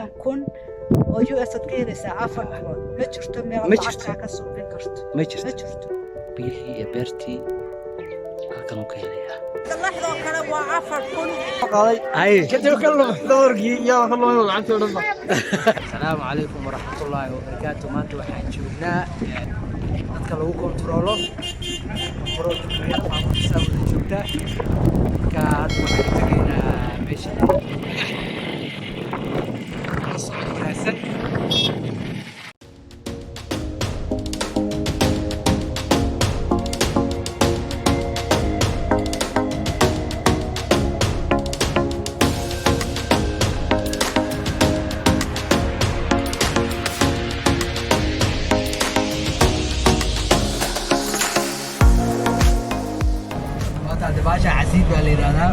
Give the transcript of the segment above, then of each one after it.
60,000 oo US aad ka helaysaa 4 bilood. Ma jirto meel Ma aad jirto. lacagtaa ka suubin karto. Ma Ma jirto. jirto. Biyihii iyo beertii halkan uu ka helayaa. Laxdoo kale waa 4,000. Hay. Kadib ka lumay doorkii iyo ka lumay lacagtii oo dhan ba. Asalaamu calaykum waraxmatullaahi wabarakaatu. Maanta waxaan joognaa dadka lagu kontaroolo, kontaroolka baabuurkiisaa wada joogta. Marka hadda waxaan tegaynaa meesha la socod wanaagsan. Waata dabaasha casiid baa la yidhaahdaa.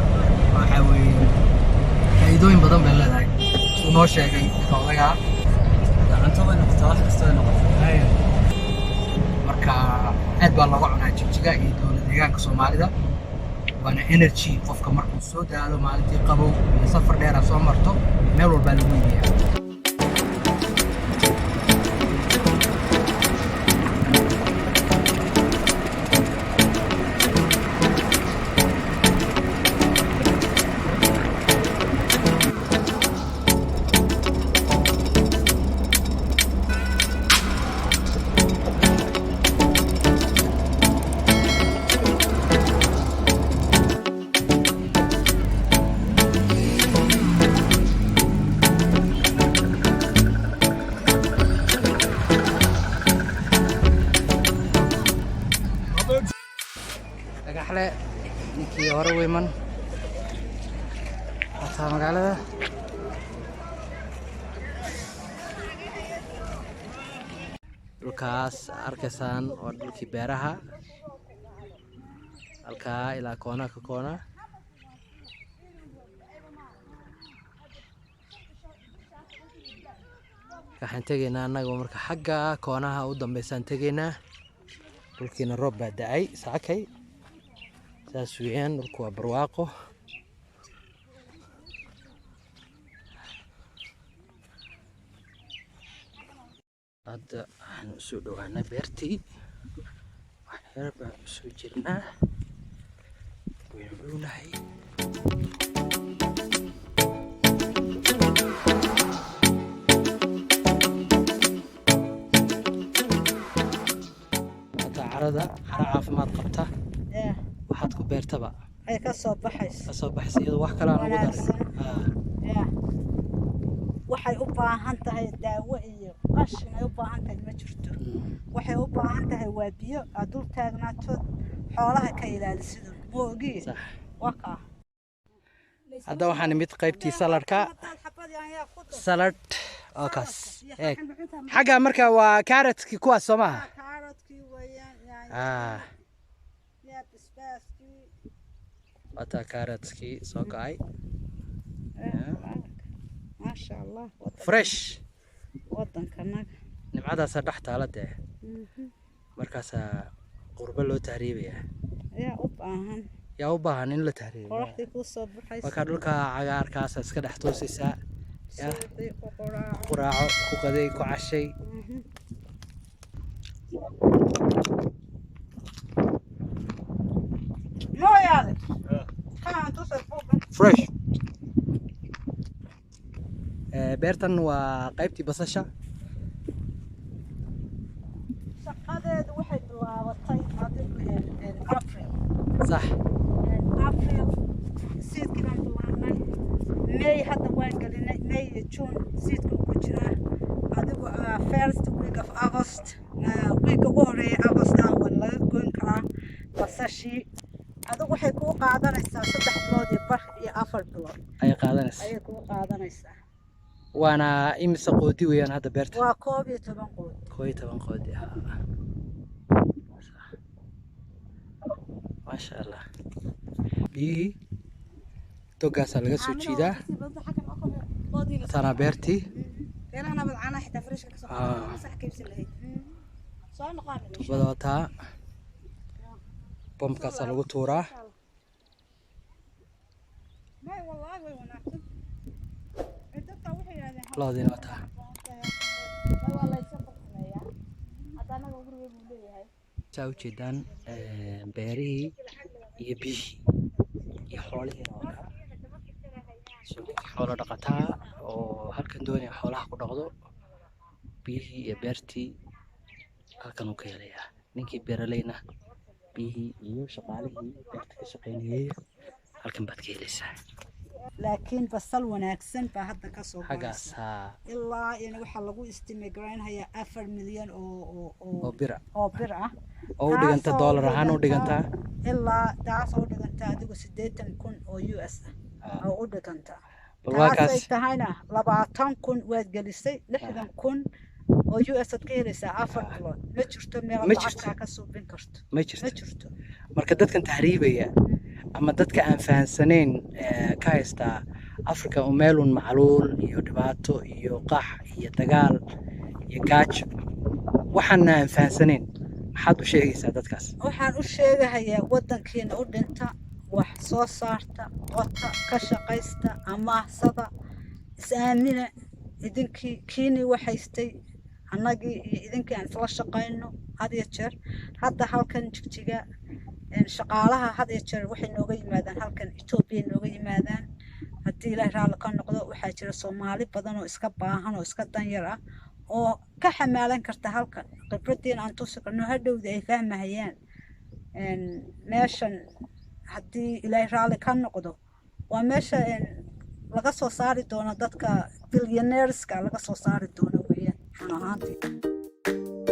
Waxaa weeye faa'iidooyin badan bay leedahay, suu noo sheegay ninka odagaa. Cunto way noqotaa, wax kasta way noqotaa. Marka aad baa looga cunaa Jigjiga iyo dowlad deegaanka Soomaalida, waana energy. Qofka markuu soo daalo maalintii, qabow iyo safar dheera soo marto, meel walbaa lagu iibiyaa. Dhagaxle ninkii hore weyman hataa magaalada. Dhulkaas arkaysaan waa dhulkii beeraha, halkaa ilaa koona ka koona. Waxaan tegaynaa annaga marka xagga koonaha u dambeysaan tegaynaa. Dhulkiina roob baa da-ay saakay, saas weeyaan. Dhulku waa barwaaqo. Hadda waxaan usoo dhawaanay beertii, wax yar baan usoo jirnaa, waynu dhownahay. Hadda carada cara caafimaad qabta, waxaad ku beertaba ay ka soo baxayso. Ka soo baxaysa iyadoo wax kale aan ugu darin. Wanaagsan. Waxay u baahan tahay daawo iyo qashin ay u baahan tahay ma jirto. Waxay u baahan tahay waa biyo aad dul taagnaato, xoolaha ka ilaalisidun moogi. Sax. Waa kaa. Hadda waxaan imid qaybtii saladka. Salad oo kaas eeg xagga. Marka waa carrotkii kuwaas, soo maaha? Kaarotkii weeyaan. Yaa basbaaskii. Wataa carrotkii soo go'ay. Maasha Allah. Fresh. Wadankanaga. Nimcadaasaa dhex taala dee. Markaasaa qurbo loo tahriibayaa. Ayaa u baahan. Yaa u baahan in la tahriibo? Qoraxdii kuu soo baxaysa. Markaa dhulka cagaarkaasa iska dhex toosaysaa yaa. Suuqii ku qoraaco. Ku quraaco, ku qaday, ku cashay. Mooyaane kaan tusay buuqa. Fresh. Beertan waa qaybtii basasha. Shaqadeedu waxay bilaabatay adigu April. Sax. April seedkii baan bilaabnay. May hadda waan gelinay, May iyo June seedka uu ku jiraa. Adigu first week of August, week ugu horeeya August ah waa laga goyn karaa basashii. Adigu waxay kuu qaadanaysaa 3 bilood iyo bar iyo 4 bilood. Ayay qaadanaysa. Ayay kuu qaadanaysaa. Waana imise qoodi weeyaan hadda beerta? Waa 11 qood. 11 qoodi ah. Maasha Allah. Biyihii togaasaa laga soo jiidaa. Tanaa beertii. Tubada wataa, bombkaasaa lagu tuuraa. May, wallaahi way wanaagsan. Dadka waxay yidhahdeen. Loodiina wataa. Saa ujeedaan beerihii iyo biyihii iyo xoolihiina waa kaa. So ninkii xoolo dhaqataa oo halkan doonaya xoolaha ku dhaqdo, biyihii iyo beertii halkan uu ka helayaa. Ninkii beeraleyna biyihii iyo shaqaalihii beerta ka shaqaynayay halkan baad ka helaysaa. Laakiin basal wanaagsan baa hadda ka soo xaggaas go'aysa. Haa. Ilaa in waxaa lagu estimate garaynhayaa 4 milyan oo oo bira oo bir ah oo u dhiganta taasoo doolar ahaan u dhiganta dhigantaa ilaa taasoo u dhiganta adigu 80,000 oo US ah oo u dhiganta. Bal waa Taasay kaas. tahayna 20,000 waad gelisay, 60,000 oo US aad ka helaysaa 4 bilood. Ma jirto meel Ma aad jirto. lacagtaa ka suubin karto. Ma Ma jirto. jirto. Marka dadkan tahriibaya ama dadka aan fahansanayn ka haystaa Africa oo meelun macluul iyo dhibaato iyo qax iyo dagaal iyo gaajo, waxaana aan fahansanayn, maxaad u sheegaysaa dadkaas? Waxaan u sheegahayaa waddankiina u dhinta, wax soo saarta, qota, ka shaqaysta, amaahsada, is-aamina. Idinkii kiinii wax haystay, annagii iyo idinkii aan isla shaqayno had iyo jeer. Hadda halkan Jigjiga shaqaalaha had iyo jeer waxay nooga yimaadaan halkan Etoobiya nooga yimaadaan. Haddii Ilaahay raalli ka noqdo, waxaa jira Soomaali badan oo iska baahan oo iska danyar ah oo ka xamaalan karta halkan. Khibraddiina aan tusi karno, hadhowda ay fahmahayaan. Meeshan haddii Ilaahay raalli ka noqdo waa meesha laga soo saari doono dadka billionaires-ka laga soo saari doono weeyaan run ahaantii.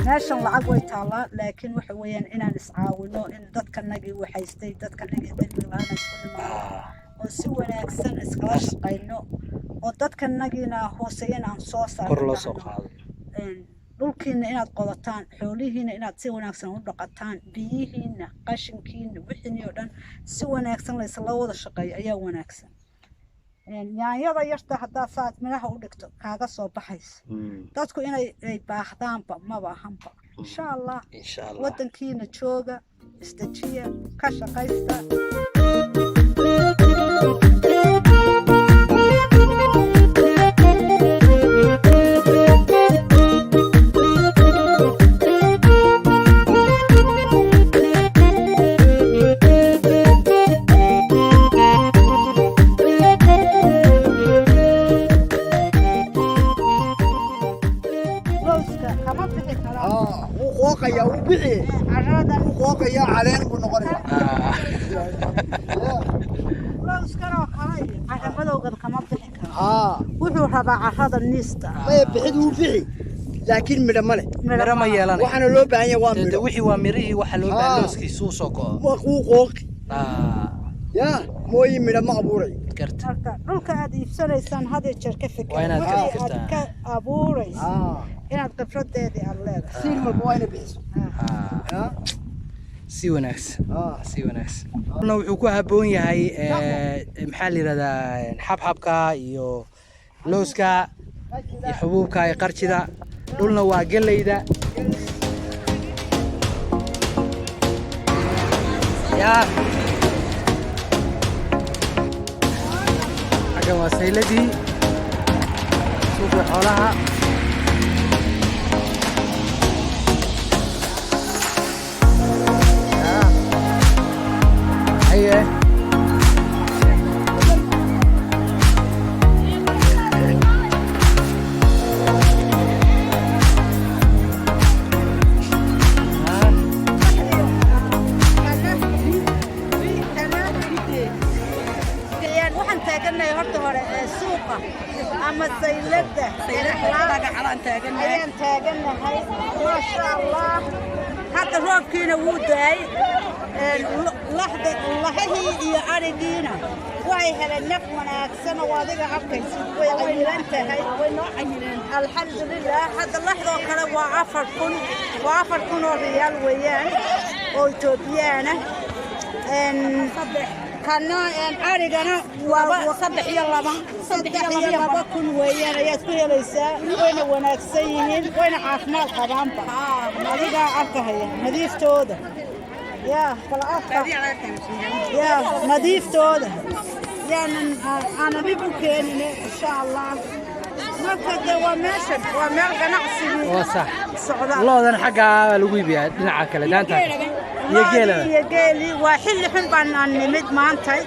Meeshan lacag way taallaa, laakiin waxa weeyaan inaan iscaawino, in dadkanagii waxaystay, dadkanagii dembi la-aan isku nimaado oo si wanaagsan iskala shaqayno oo dadkanagiina hooseeyana aan soo saarno. Kor loo soo qaado. Dhulkiina inaad qodataan, xoolihiina inaad si wanaagsan u dhaqataan, biyihiina, qashinkiina, wixiinii oo dhan si wanaagsan la isla wada shaqeeyo ayaa wanaagsan. Yaanyada yarta haddaad saad midhaha u dhigto kaaga soo baxaysa. Dadku inay ay baahdaanba maba ahanba, insha Allah. Insha Allah. Waddankiina jooga, isdejiya, ka shaqaysta. Lowska kama bixi karaa. Wuu qooqayaa, wuu bixi. Carradan. Wuu qooqayaa, caleen buu noqonayaa. Lowskan oo kale iyo carra madowgan kama bixi karo. Haa. Wuxuu rabaa carrada niista. Maya, bixid wuu bixi, laakiin midho ma leh. Miro ma yeelanayo. Waxaana loo baahan yahay waa Dee midho. Wixii waa mirihii, waxa loo baahan looskiisu uu soo go'o. Wuu qooqi. Yaa mooyi, midho ma abuurayo. Garta. Marka dhulka aad iibsanaysaan had iyo jeer ka fikir Waa inaad ka wixii aad fikirtaa. ka abuurayso inaad khibradeedii aad leedahay. Siin walba waa inay bixiso. Yaa. Si wanaagsan, si wanaagsan. Dhulna wuxuu ku habboon yahay maxaa la yidhahdaa, xabxabka iyo looska iyo xubuubka iyo qarjida. Dhulna waa galleyda. Yaa, xaggan waa sayladii suuqa xoolaha. Yaa. Haye. Waxaan taaganahay horta hore ee suuqa ama saylada ayaan taaganahay. Maasha Allah, hadda roobkiina wuu daay. Laxda, laxihii iyo arigiina waxay heleen naf wanaagsan oo adiga arkaysid, way cayilan tahay. Way noo cayileen, alxamdulilah. Hadda laxdoo kale waa 4000, waa 4000 oo riyaal weeyaan oo Etoobiyaana. Kana arigana waa 3 iyo 2, 3 iyo 2 kun weeyaan ayaad ku helaysaa. Wayna wanaagsan yihiin, wayna caafimaad qabaanba. Adigaa arkahaya nadiiftooda, yaa bal arka, yaa nadiiftooda, yaanan aanan dhib u keenin, insha Allah. Marka dee waa meeshan, waa meel ganacsigii Waa sax. socda. Loodan xaggaa lagu iibiyaa, dhinaca kale daanta iyo geelaba. Iyo geeli. Waa xilli xun baan aan nimid maantay,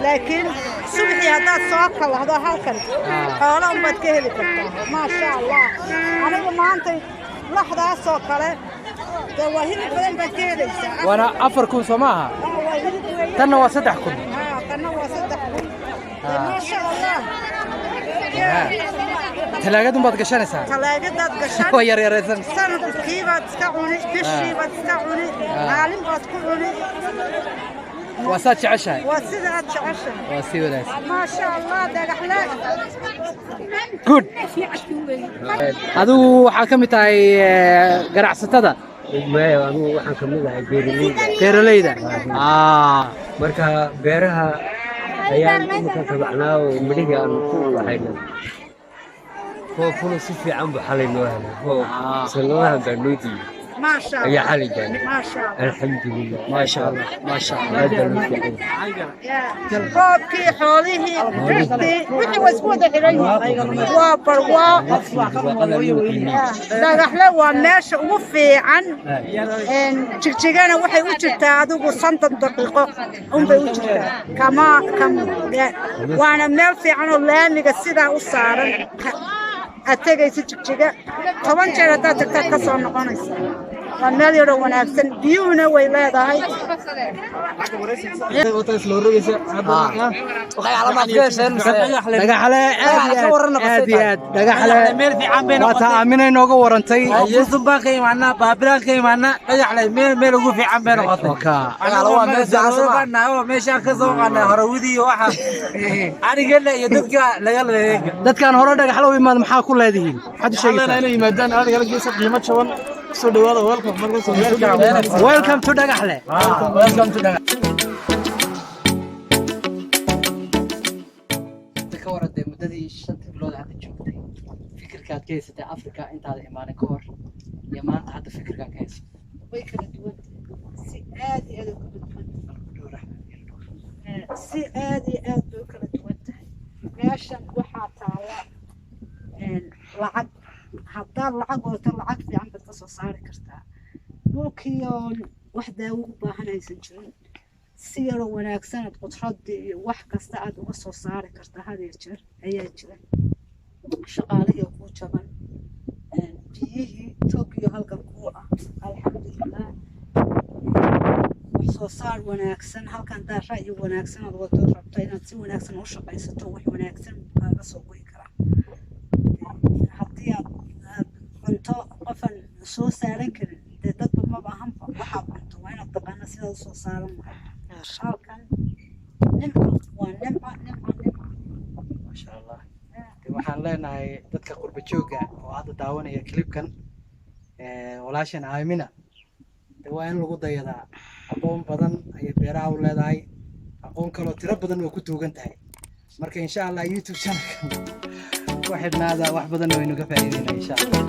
laakiin subaxii haddaad soo kalahdo halkan xoolo unbaad ka heli kartaa, maasha Allah. Anigu maantay laxdaasoo kale dee waa hilib badan baad ka helaysaa. Waana 4000, soo maaha? Waa hilib weeye. Tanna waa 3000. Haa, tanna waa 3000. Dee maasha Allah. Talaagad unbaad gashanaysaa. Talaagadaad gashan. Waa yaryaraysan. Sanadkiibaad iska cuni, bishiibaad iska cuni, maalin baad ku cuni. Waa saad jeceshahay. Waa sida aad jeceshahay. Waa si wanaagsan. Maasha Allah, Dhagaxle. Good. Adigu waxaa ka mid tahay ganacsatada? Maya, anigu waxaan ka mid ahay beeraleyda. Beeraleyda. Marka beeraha ayaan imika tabacnaa oo midhihii aan ku waxayna. Roobkuna si fiican buu xalay noo helay. Roob sanadahan baa noo diiday. Maasha Ayaa Allah. xalay gaadhay. Maasha Allah. Alxamdulilah. Maasha Allah, maasha Allah. Aad baa loo fiican yahay. Roobkii, xoolihii, dhirtii, wixii waa isku wada xiran yihiin, waa barwaaqo. Barwaaqada lagu qiimeeyey. Dhagaxle waa meesha ugu fiican. Jigjigana waxay u jirtaa adigu 50 daqiiqo unbay u jirtaa. Kama kam waana meel fiican oo laamiga sidaa u saaran. Aad tegaysa Jigjiga 10 jeer haddaad tagtaad ka soo noqonaysa. Waa meel yaroo wanaagsan, biyuhuna way leedahay. Dhagaxle aad iyo aad, aad iyo aad Dhagaxle. Meel fiican bay Waa taa noqotay. Aamina inooga warantay. Qursun baan ka imaanaa, Baabilaan ka imaanaa. Dhagaxle meel ugu fiican bay noqotay. Wakaa. Waa meel fiican, meeshaan ka soo qaadnay harawidii iyo waxa arigana iyo dadka laga leeyahay. Dadkaan hore Dhagaxle u imaada maxaa ku leedihiin? Maxaad u sheegaysaa? Inay yimaadaan ariga la geesa qiimo jaban. Soo dhawaada, welcome marka soo. Welcome to Dhagaxle. Welcome to Dhagax. Ka waran dee muddadii 5-ta bilood hadda joogtay, fikirkaad ka haysatay Afrika intaada imaanin ka hor iyo maanta hadda fikirkaa ka haysato? Way kala duwan tahay, si aad iyo aad u kala duwan tahay, si aad iyo aad bay u kala duwan tahay. Meeshan waxaa taala lacag. Haddaad lacag wadato, lacag fiican baad ka soo saari kartaa. Dhulkii oon wax daawo u baahan haysan jirin, si yaroo wanaagsan aad khudradii iyo wax kasta aad uga soo saari kartaa had iyo jeer ayaa jira. Shaqaalihii kuu jaban, biyihii Tokyo halkan kuu ah, alxamdulilah. Wax soo saar wanaagsan halkan daa ra'yi wanaagsan aad wato, rabto inaad si wanaagsan u shaqaysato, wax wanaagsan kaaga soo go'i karaa. Haddii aad cunto qofan soo saaran karin, dee dadba maba ahanba. Waxaad cunto waa inaad taqaana sidaad usoo saaran lahayd. Halkan nimco waa, nimco, nimco, nimco. Maasha Allah. Dee waxaan leenahay dadka qurba joogga oo hadda daawanaya clipkan, walaashan Aamina dee waa in lagu dayadaa. Aqoon badan ayay beeraha u leedahay, aqoon kaloo tiro badan waa ku tuugan tahay. Marka insha Allah YouTube channelkan ku xidhnaada, wax badan waynu ka faa'iideynaa insha Allah.